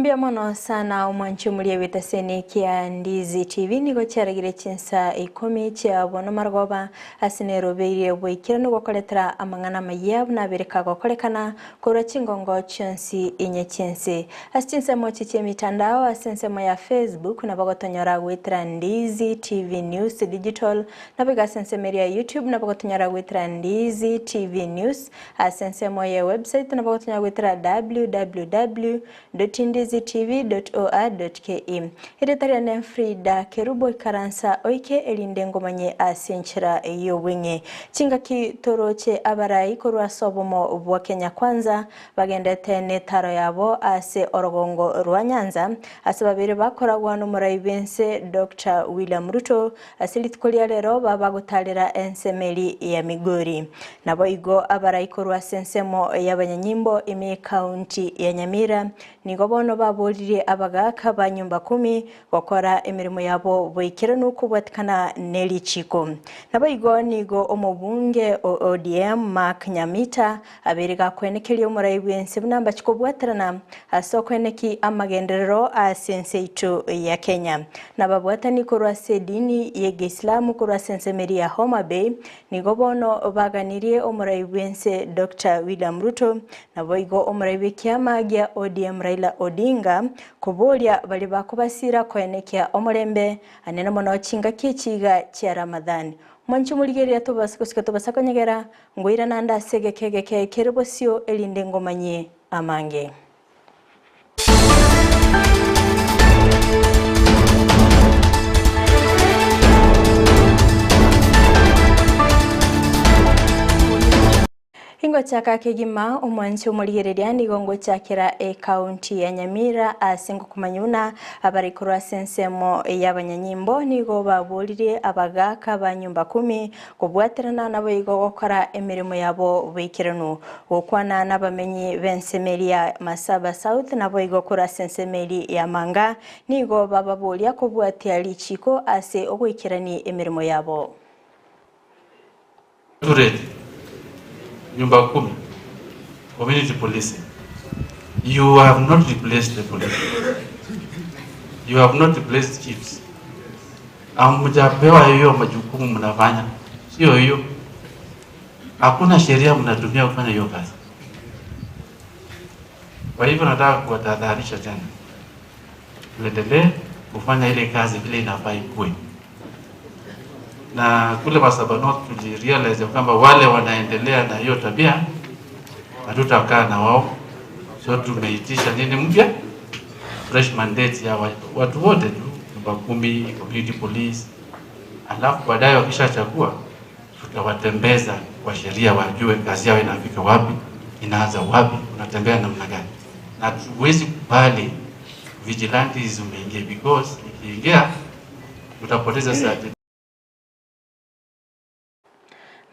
Mbuya mono sana omwanchi omoria bw'etaseni kia Ndizi TV nigo chiaragire chinsa ikomi chia bono marogoba ase nerobeirie boikeranu gokoretera amang'ana amayia buna abere kagokorekana korwa chingongo chionsi inye chiense. Ase chinsemo echi chi'emitandao ase ensemo ya Facebook nabo gotonyora goetera Ndizi TV News Digital nabo igo ase ensemo eria ya YouTube nabo gotonyora goetera Ndizi TV News Ase ensemo ye website nabo gotonyara goetera www.ndizitv.or.ke. Erieta riane Frida Kerubo ikaransa oike erinde ngomanye ase enchera y'obweng'e. Chingaki toroche abarai korwa ase obomo bwa Kenya Kwanza bagendete netaro yabo ase orogongo rwa Nyanza ase babere bakoragwa nomorai bwense Doctor William Ruto Ase rituko ria rero babagotarera ensemeri ya Migori. Naboigo abarai korwa ase ensemo y'abanyanyimbo ime y'ekaunti ya Nyamira nigo bono baboririe abagaaka ba nyumba kumi gokora emeremo yabo boikeranu kobwatikana ne richiko. Naboigo nigo omobunge o ODM Mark Nyamita abeire gakwenekeria omorai bw'ense buna mbachi kobwaterana ase okoeneki amagenderero ase ense yaito ya Kenya. Nababwatani korwa ase edini y'Egeislamu korwa ase ensemo eria ya Homa Bay nigo bono baganirie omorai bw'ense Doctor William Ruto naboigo omorai bw'ekiama gia ODM Raila Odinga koboria baria bakobasira koenekia omorembe anene mono chingaki echi iga chia Ramadhan. Mwanche morigereria tobase gosika tobasa konyegera Ngoirana ande ase egeka egeke kere bosio, erinde ngomanyie amange. Ingochaka kegima omwanchi omorigereria nigo ngochakera ekaunti ya Nyamira ase ngokomanya buna abare korwa ase ensemo y'abanyanyimbo nigo baboririe abagaaka ba nyumba kumi Kobwaterana naboigo gokora emeremo yabo boikeranu. Gokwana nabamenyi b'ensemeri ya Masaba South naboigo korwa ase ensemeri ya Manga nigo bababoria kobwatia richiiko ase ogoikerani emeremo yabo. Tureti, Nyumba Kumi, Community Policing, you have not replaced the police, you have not replaced chiefs. Hamjapewa hiyo majukumu mnafanya, sio hiyo. Hakuna sheria mnatumia kufanya hiyo kazi. Kwa hivyo nataka kuwatahadharisha tena, tuendelee kufanya ile kazi vile inafaa ikue. Na kule Masaba North tulirealize kwamba wale wanaendelea na hiyo tabia hatutakaa na wao, so tumeitisha nini mpya, fresh mandate ya watu wote tu, nyumba kumi, community police, alafu baadaye wakishachagua tutawatembeza kwa sheria, wajue kazi yao inafika wapi, inaanza wapi, unatembea namna gani, na tuwezi kubali vigilantism ingie because ikiingia tutapoteza saa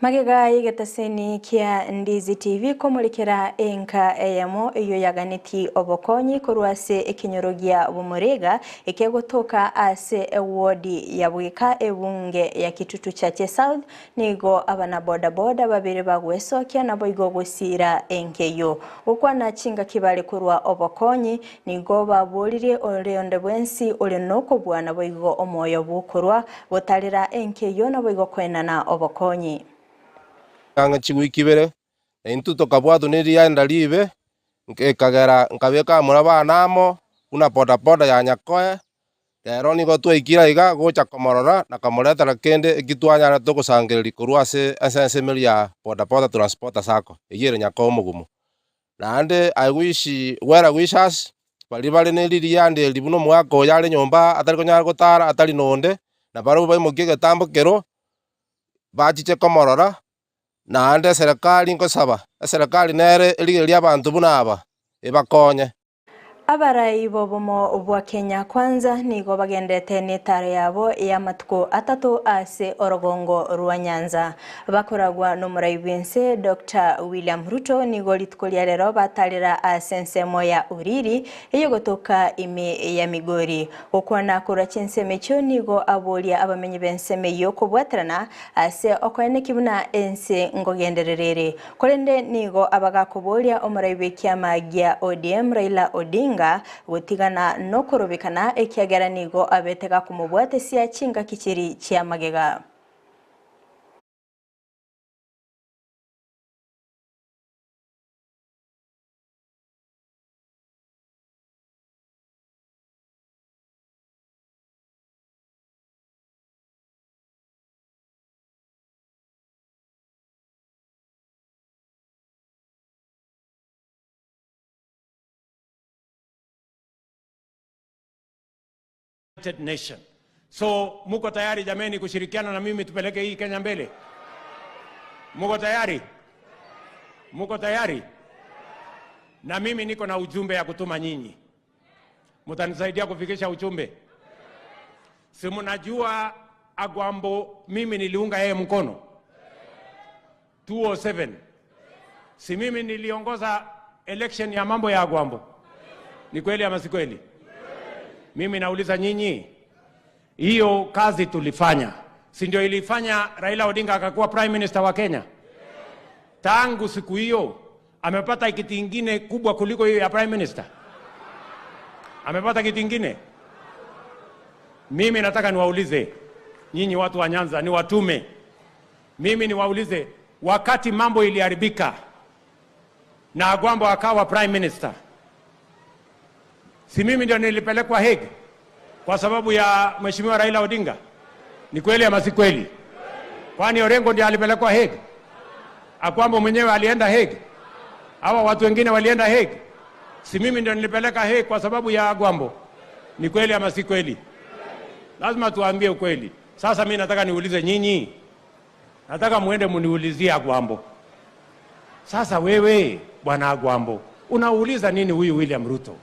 Magega y'egetaseni kia Ndizi TV komorekera enka eyemo eyio yaganetie obokonyi korwa ase ekenyoro gia Bomorega ekegotoka ase ewodi ya Bwika ebunge ya Kitutu Chache South nigo abana boda boda babere bagwesokia naboigo gosiira enka eyio. Gokwana chingaki bare korwa obokonyi nigo baboririe ore onde bwensi ore nokobua naboigo omoyo bw'okorwa Gotarera enka eyio naboigo koenana obokonyi. Ang'e chigwiki ibere, na intwe tokabwatwa ne riaenda riibe, ekagera nkabeka amura bane amo, buna bodaboda ya Nyakoe. Rero nigo twaikire aiga gocha komorora na komoretera kende eki twanyarete gosangereria korwa ase ensemo eria ya bodaboda transporter sacco, eyio ere Nyakoe omogumo. Naende I wish well wishers baria bare ne ririanda eri buna omogaka oyo are nyomba atari konyara gotara atari na onde, na barabwo baimokie egetambo kero, bachiche komorora, naende eserekari nkosaba, eserekari nere erigererie abanto buna aba, ebakonye. Abarai b'obomo bwa Kenya Kwanza nigo bagendete netaro yabo y'amatuko atato ase orogongo rwa Nyanza. Bakoragwa nomorai bw'ense Doctor William Ruto nigo rituko ria rero batarera ase ensemo ya Uriri eyogotoka ime ya Migori. Gokwana korwa chinsemo echio nigo aboria abamenyi b'ensemo eyio kobwaterana ase okoeneki buna ense ngogenderera ere. Korende nigo abagakoboria omorai bw'ekiama gia ODM Raila Odinga. Odinga gotigana nokorobekana ekiagera nigo abete gakomobwatesia chingaki chiri chiamagega. United Nation. So muko tayari jameni kushirikiana na mimi tupeleke hii Kenya mbele? Muko tayari? Muko tayari? Na mimi niko na ujumbe ya kutuma nyinyi. Mutanisaidia kufikisha ujumbe? Si mnajua Agwambo mimi niliunga yeye mkono 207. Si mimi niliongoza election ya mambo ya Agwambo? Ni kweli ama si kweli? Mimi nauliza nyinyi, hiyo kazi tulifanya, si ndio ilifanya Raila Odinga akakuwa prime minister wa Kenya? Tangu siku hiyo amepata kiti ingine kubwa kuliko hiyo ya prime minister? Amepata kiti ingine? Mimi nataka niwaulize nyinyi watu wa Nyanza, ni watume mimi niwaulize, wakati mambo iliharibika na Agwambo akawa prime minister, si mimi ndio nilipelekwa Hague kwa sababu ya Mheshimiwa Raila Odinga? Ni kweli ama si kweli? Kwani Orengo ndiye alipelekwa Hague? Agwambo mwenyewe alienda Hague? Hawa watu wengine walienda Hague? Si mimi ndio nilipeleka Hague kwa sababu ya Agwambo? Ni kweli ama si kweli? Lazima tuambie ukweli. Sasa mimi nataka niulize nyinyi, nataka muende muniulizie Agwambo. Sasa wewe bwana Agwambo, unauliza nini huyu William Ruto?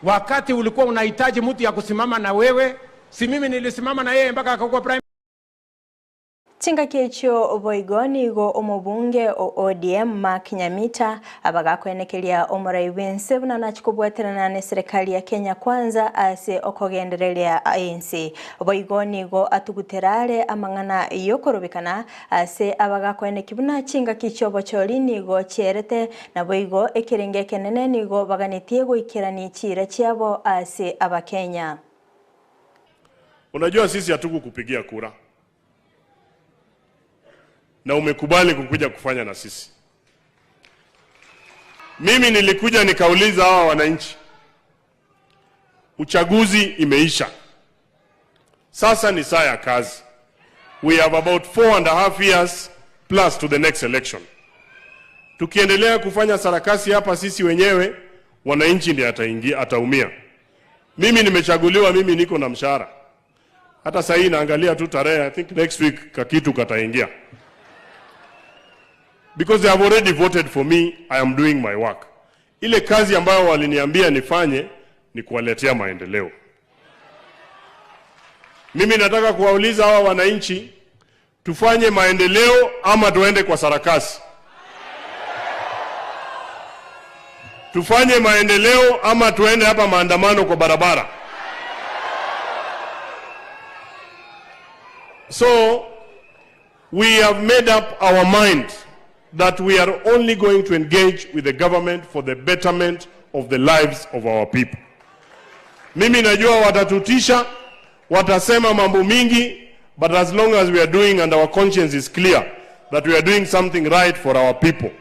Wakati ulikuwa unahitaji mtu ya kusimama na wewe, si mimi nilisimama na yeye mpaka akakuwa prime Chingaki echio boigo nigo omobunge o ODM Mark Nyamita abagakwenekeria omorai bwense buna nachikobwaterana ne serikali ya Kenya Kwanza ase okogendereria ANC. Boigo nigo atuguterare amang'ana yokorobekana ase abagakweneki buna chingaki chiobochori nigo chierete na boigo ekerenge ekenene nigo baganetie goikerani chira chiabo ase abakenya. Unajua sisi hatukukupigia kura na umekubali kukuja kufanya na sisi. Mimi nilikuja nikauliza hawa wananchi, uchaguzi imeisha, sasa ni saa ya kazi. We have about 4.5 years plus to the next election. Tukiendelea kufanya sarakasi hapa sisi wenyewe, wananchi ndiye ataingia, ataumia. Mimi nimechaguliwa, mimi niko na mshahara. Hata sasa hii naangalia tu tarehe, I think next week kakitu kataingia. Because they have already voted for me, I am doing my work. Ile kazi ambayo waliniambia nifanye ni kuwaletea maendeleo. Mimi nataka kuwauliza hawa wananchi, tufanye maendeleo ama tuende kwa sarakasi? Tufanye maendeleo ama tuende hapa maandamano kwa barabara? So we have made up our mind that we are only going to engage with the government for the betterment of the lives of our people. Mimi najua watatutisha, watasema mambo mingi, but as long as we are doing and our conscience is clear that we are doing something right for our people,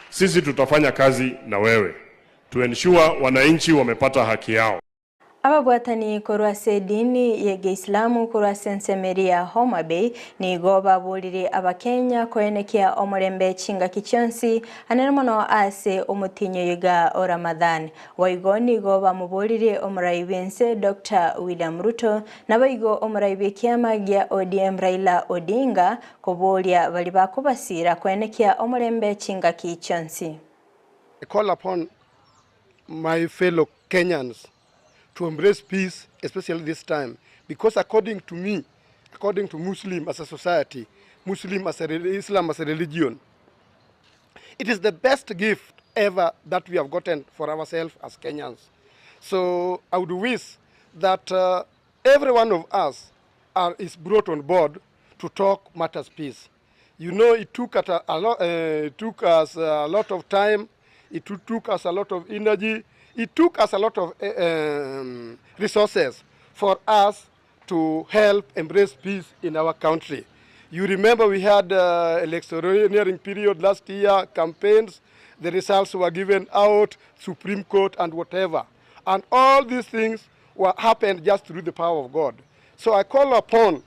sisi tutafanya kazi na wewe to ensure wananchi wamepata haki yao. Ababwatani korwa ase edini ya Geislamu korwa ase ensemeri ya Homa Bay nigo baburire abakenya koenekia omorembe chingaki chionsi anene mono ase omotinyo yiga o Ramadhan. Waigo nigo bamuburire omorai bwense Dr. William Ruto nabaigo omorai bw'ekiama gia ODM Raila Odinga koboria bari bakobasira koenekia omorembe chingaki chionsi. I call upon my fellow Kenyans to embrace peace, especially this time, because according to me, according to Muslim as a society, Muslim as a Islam as a religion, it is the best gift ever that we have gotten for ourselves as Kenyans. So I would wish that every one of us is brought on board to talk matters peace. You know, it took, at a lot, it took us a lot of time it took us a lot of energy, it took us a lot of um, resources for us to help embrace peace in our country. You remember we had uh, electioneering period last year, campaigns, the results were given out, Supreme Court and whatever. And all these things were happened just through the power of God. So I call upon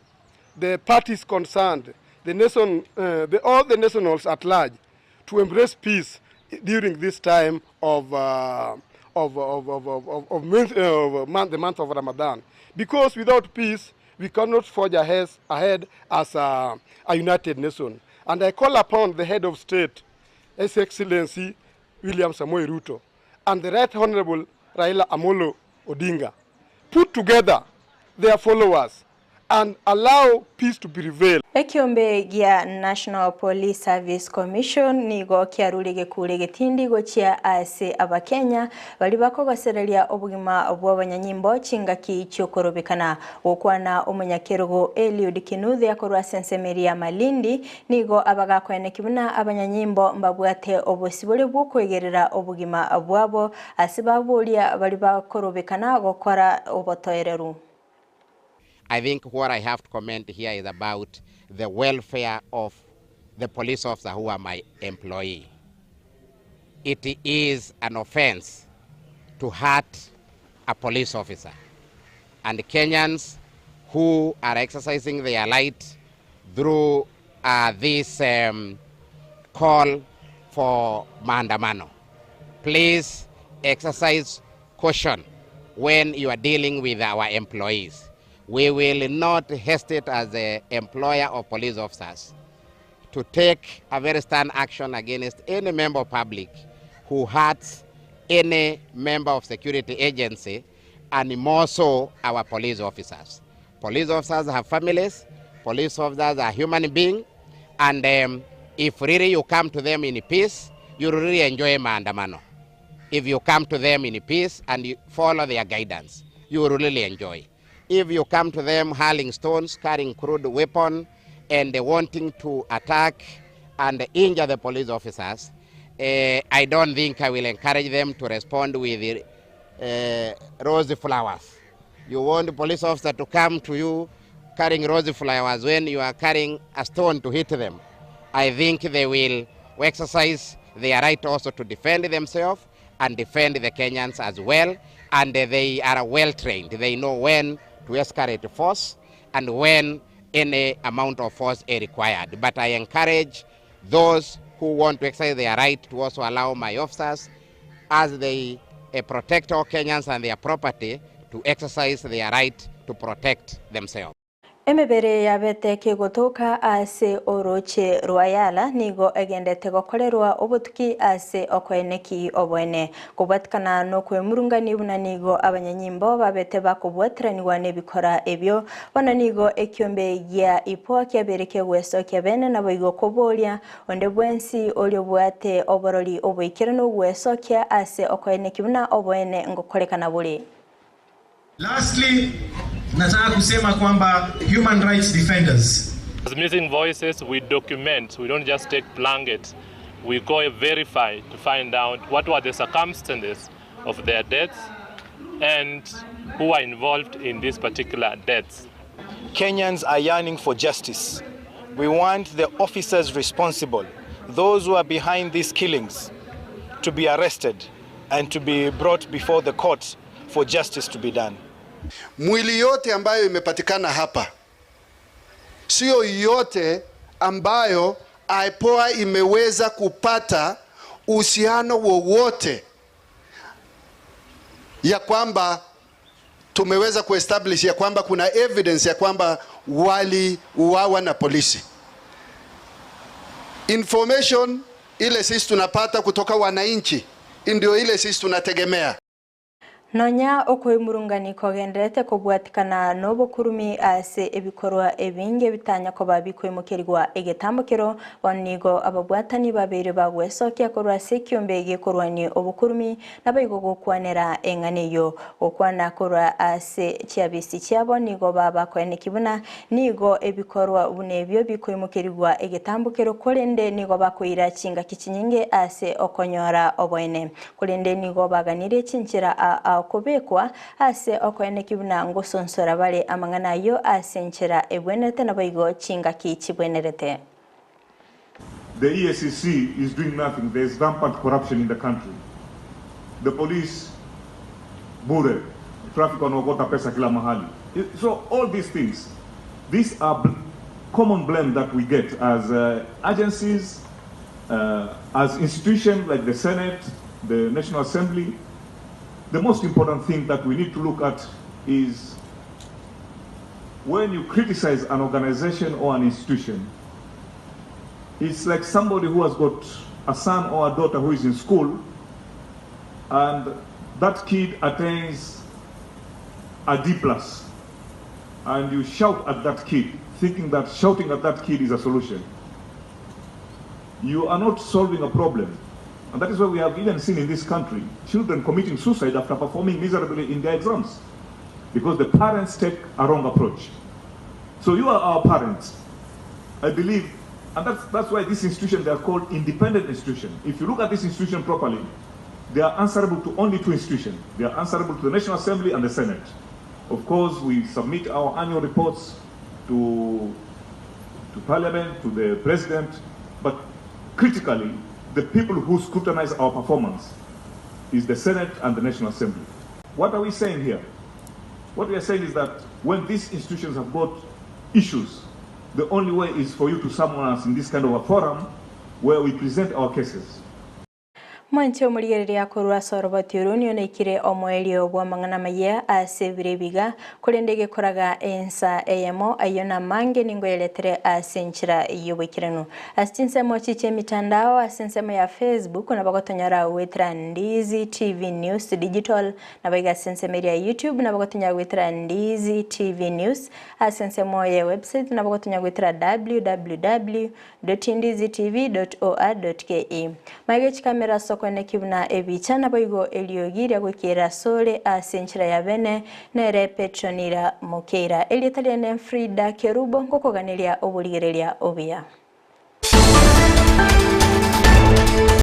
the parties concerned, the nation, uh, the, all the nationals at large, to embrace peace during this time of, uh, of, of, of, of, of, of month, uh, month, the month of Ramadan. Because without peace, we cannot forge ahead, ahead as a, a united nation. And I call upon the head of state, His Excellency William Samoei Ruto, and the Right Honorable Raila Amolo Odinga, put together their followers and allow peace to prevail. Ekiombe gia National Police Service Commission nigo kiarure gekure getindi gochia ase abakenya bari bakogosereria obogima bwa abanyanyimbo chingaki chiokorobekana gokwana omonyakerogo Eliud Kinuthia akorwa ase ensemeri ya Malindi nigo abagakoeneki buna abanyanyimbo mbabwate obosibore bw'okoegerera obogima bwabo ase baboria bari bakorobekana gokora obotoereru. I think what I have to comment here is about the welfare of the police officer who are my employee. It is an offense to hurt a police officer. And Kenyans who are exercising their right through this call for maandamano, please exercise caution when you are dealing with our employees. We will not hesitate as the employer of police officers to take a very stern action against any member of public who hurts any member of security agency and more so our police officers. Police officers have families, police officers are human beings, and if really you come to them in peace, you really enjoy maandamano. If you come to them in peace and you follow their guidance, you will really enjoy. If you come to them hurling stones, carrying crude weapon, and wanting to attack and injure the police officers, I don't think I will encourage them to respond with rose flowers. You want the police officer to come to you carrying rose flowers when you are carrying a stone to hit them. I think they will exercise their right also to defend themselves and defend the Kenyans as well. And they are well trained. They know when to escalate force and when any amount of force is required. But I encourage those who want to exercise their right to also allow my officers, as they protect all Kenyans and their property, to exercise their right to protect themselves. Emebere yabete kegotoka ase oroche rwayala nigo egendete gokorerwa obotuki ase okoeneki oboene kobwatikana nokwemurungani buna nigo abanyanyimbo babete bakobwatiraniwa n'ebikora ebyo bona nigo ekiombe gia IPOA kiabere kegwesokia bene nabo igo koboria onde bwensi ori obwate oborori oboikere n'ogwesokia ase okoeneki buna oboene ngokorekana bore. Lastly, nataka kusema kwamba human rights defenders. As Missing Voices, we document, we don't just take blanket. We go verify to find out what were the circumstances of their deaths and who are involved in these particular deaths. Kenyans are yearning for justice. We want the officers responsible, those who are behind these killings, to be arrested and to be brought before the court for justice to be done. Mwili yote ambayo imepatikana hapa sio yote ambayo IPOA imeweza kupata uhusiano wowote ya kwamba tumeweza kuestablish ya kwamba kuna evidence ya kwamba waliuawa na polisi. Information ile sisi tunapata kutoka wananchi ndio ile sisi tunategemea. Nonya okoimurungani kogendererete kobwatikana nobokurumi ase ebikorwa ebinge bitanya koba bikoimokerigwa egetambokero, bono nigo ababwatani babeire bagwesokia korwa ase ekiombe gekorwania obokurumi naboigo gokwanera eng'ana eyio. Gokwana korwa ase chiabisi chiabo nigo babakoeneki buna nigo ebikorwa buna ebio bikoimokerigwa egetambokero korende nigo bakoira chingaki chinyinge ase okonyora oboene. Korende nigo baganirie chinchera kobekwa ase okoeneki buna ngosonsora bare amang'ana ayio ase enchera ebwenerete naboigo chingaki chibwenerete. The EACC is doing nothing, there is rampant corruption in the country. The police bure, traffic wanaokota pesa kila mahali. So all these things, these are common blame that we get as agencies, as institutions like the Senate, the National Assembly. The most important thing that we need to look at is when you criticize an organization or an institution, it's like somebody who has got a son or a daughter who is in school, and that kid attains a D plus, and you shout at that kid, thinking that shouting at that kid is a solution. You are not solving a problem. And that is why we have even seen in this country children committing suicide after performing miserably in their exams, because the parents take a wrong approach. So you are our parents. I believe, and that's why this institution, they are called independent institution. If you look at this institution properly, they are answerable to only two institutions. They are answerable to the National Assembly and the Senate. Of course, we submit our annual reports to Parliament, to the President, but critically, the people who scrutinize our performance is the Senate and the National Assembly. What are we saying here? What we are saying is that when these institutions have got issues, the only way is for you to summon us in this kind of a forum where we present our cases. Mwanche omorigereria korwa ase oroboti oro nioneikire omoerio bw'amang'ana maya ase ebiro ebiga korende gekoraga ensa eyemo ayio namange ningoyeretere ase enchera y'oboikeranu ase chinsemo chiche emitandao ase ensemo ya Facebook nabo gotonyora gwetera Ndizi TV News Digital nabo iga ase ensemo eria ya YouTube nabo gotonyora gwetera Ndizi TV News ase ensemo ya website nabo gotonyora gwetera www.ndizitv.or.ke Maige chikamera sokone kibuna ebicha nabo igo eriogi ria gwikera sore ase enchera ya bene nere Petronira Mokeira elieta riane Frida Kerubo nkokoganeria oborigereria obuya.